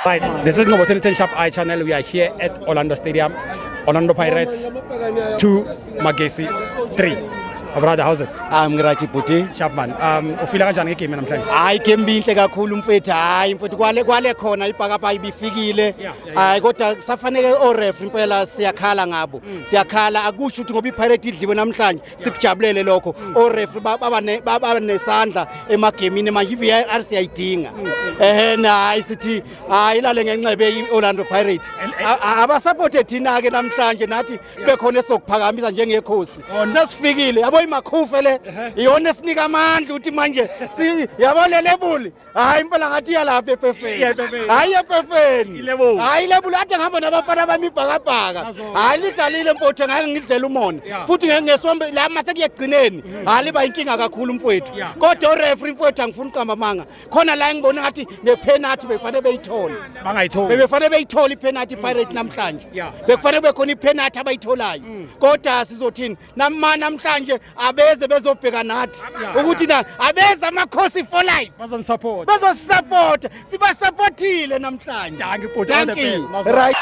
Right, this is Ngobo 2010 Sharp Eye Channel. We are here at Orlando Stadium. Orlando Pirates 2, Magesi 3. My brother, how's it? I'm right bhuti. Sharp man. Ufila kanjani ngegame namhlanje? Hayi game inhle kakhulu mfethu. Hayi mfethu kwale kwale khona ibhakabhaka ibifikile. Yeah. Hayi kodwa safanele o ref impela siyakhala ngabo. Siyakhala akusho ukuthi ngoba iPirate idliwe namhlanje sikujabulele lokho. O ref baba ne baba nesandla emagemini manje iVAR siyayidinga. Eh na hayi sithi hayi ilale ngenxebe iOrlando Pirates. Abasupporte thina ke namhlanje nathi bekhona esokuphakamisa njengekhosi. Sesifikile yabo imakhufe le iyona esinika amandla ukuthi manje si yabo le lebuli hayi impela ngathi iyalapha epefeni. Iya ephepheni. Hayi epefeni. Ilebuli. Hayi ilebuli ade ngihamba nabafana bami ibhakabhaka. Nazo. Hayi lidlalile mfowethu ngeke ngidlela umona. Futhi ngeke ngesombe la mase kuyegcineni. Hayi liba inkinga kakhulu mfowethu. Kodwa o-referee mfowethu angifuni uqamba amanga. Khona la engibona ngathi nepenalty befanele beyithole. Bangayitholi. Bebefanele beyithole ipenalty iPirate namhlanje. Bekufanele kube khona ipenalty abayitholayo. Kodwa sizothini? Nama namhlanje abeze bezobheka nathi ukuthi na abeze amakhosi for life. Bazonisupport. Bazosisupport. Sibasupportile namhlanje. Dankie, bhuti. All the Thank you. best. Right.